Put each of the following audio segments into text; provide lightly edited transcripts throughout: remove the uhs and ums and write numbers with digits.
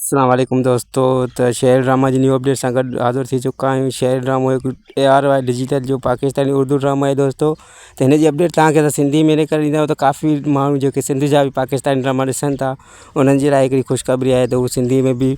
اسلام عليڪم دوستو ته شهر ڊراما جي نيو اپڊيٽ سان گڏ حاضر ٿي چڪا آهيون. شهر ڊرامو هڪ اي آر وائي ڊجيٽل جو پاڪستاني اردو ڊرامو آهي دوستو. ته هن جي اپڊيٽ توهان کي اسان سنڌي ۾ ان ڪري ڏيندا آهيون ته ڪافي ماڻهو جيڪي سنڌ جا به پاڪستاني ڊراما ڏسن ٿا انهن جي لاء هڪڙي خوشخبري آهي ته هو سنڌي ۾ به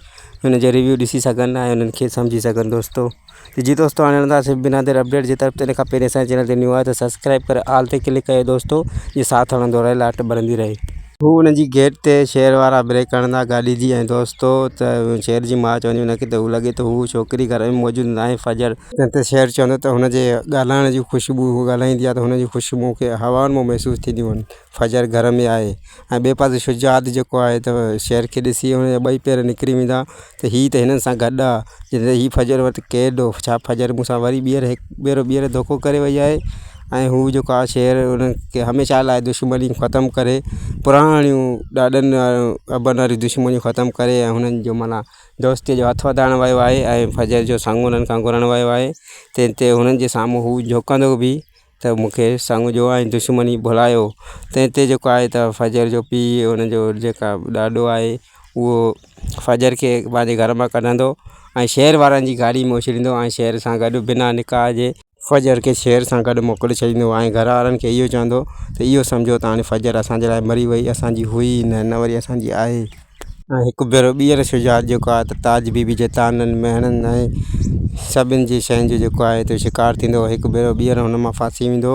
هن جو ريويو ڏسي سگهن ۽ انهن کي سمجهي سگهن دوستو. ته جي دوستو هاڻي هلنداسين بنا دير اپڊيٽ جي طرف. تنهن کان پهرين اسان جي چينل تي نيو آهي ته سبسڪرائب ڪري آل تي ڪلڪ ڪيو دوستو جي ساٿ هلندو رهي لاٽ ٻرندي رهي. هو انهن جي گيٽ تي شهر وارا بريڪ هڻندا گاڏي جي ۽ دوستو ته شهر جي ماء چوندي هن کي ته هو لڳي ٿو هو ڇوڪري گهر ۾ موجود ناهي فجر. تنهن تي شهر چوندو ته هن جي ڳالهائڻ جي خوشبو هو ڳالهائيندي آهي ته هن جي خوشبو مون کي هوائن مان محسوس ٿينديون آهن فجر گهر ۾ آهي ۽ ٻئي پاسي شجاعت جيڪو آهي ته شهر کي ڏسي هن جا ٻئي پير نڪري ويندا ته هي ته هنن سان گڏ آهي جڏهن هي فجر وٽ قيد هو ڇا فجر مون سان وري ٻيهر هڪ ڀيرو ٻيهر ڌوڪو ڪري وئي آهي ۽ هو جيڪو آهي شير انهن کي هميشه لاءِ دشمني ختم ڪري پراڻيون ڏاڏن ابن واريون دشمنيون ختم ڪري ۽ هنن جو معنيٰ دوستيء جو هٿ وڌائڻ ويو آهي ۽ فجر جو سڱ انهن کان گهرڻ ويو آهي تنهن تي هنن جي سامهون هو جهڪندو به ته مون کي سڱ جو ۽ دشمني ڀلايو تنهن تي جيڪو آهي ته فجر جو پيءُ هن جو جيڪا ڏاڏو آهي اهو فجر کي پنهنجي گهر مان ڪڍندو ۽ شهر وارن جي گاڏي ۾ اڇليندو ۽ شهر سان گڏ بنا نڪاح جي فجر کي شير سان گڏ موڪلي ڇڏيندو ۽ گهر وارن کي اهو چوندو ته اهو سمجهو ته هاڻي فجر اسان جي لاء مري وئي اسان جي هئي ئي نه نه وري اسان جي آهي. ۽ هڪ ڀيرو ٻيهر شجاعت جيڪو آهي ته تاج بي بي جي طعنن مهڻن ۽ سڀني جي شين جو جيڪو آهي ته شڪار ٿيندو هڪ ڀيرو ٻيهر هن مان ڦاسي ويندو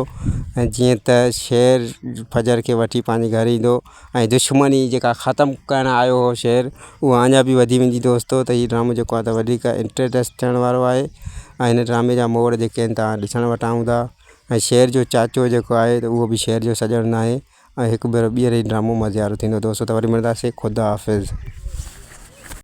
۽ جيئن ته شير فجر کي وٺي پنهنجي گهر ايندو ۽ دشمني جيڪا ختم ڪرڻ آيو هو شير اها اڃا به وڌي ويندي دوستو ته هي ڊرامو جيڪو آهي ته وڌيڪ انٽريسٽ ٿيڻ وارو آهي ۽ هن ڊرامي جا موڙ جيڪي آهن توهان ڏسڻ وٽان هوندا ۽ شير جو چاچو جيڪو آهي ته اهو به شير جو سڄڻ ناهي ۽ هڪ ڀيرو ٻيهر هي ڊرامو مزي وارو ٿيندو دوستو ته وري ملنداسين خدا حافظ.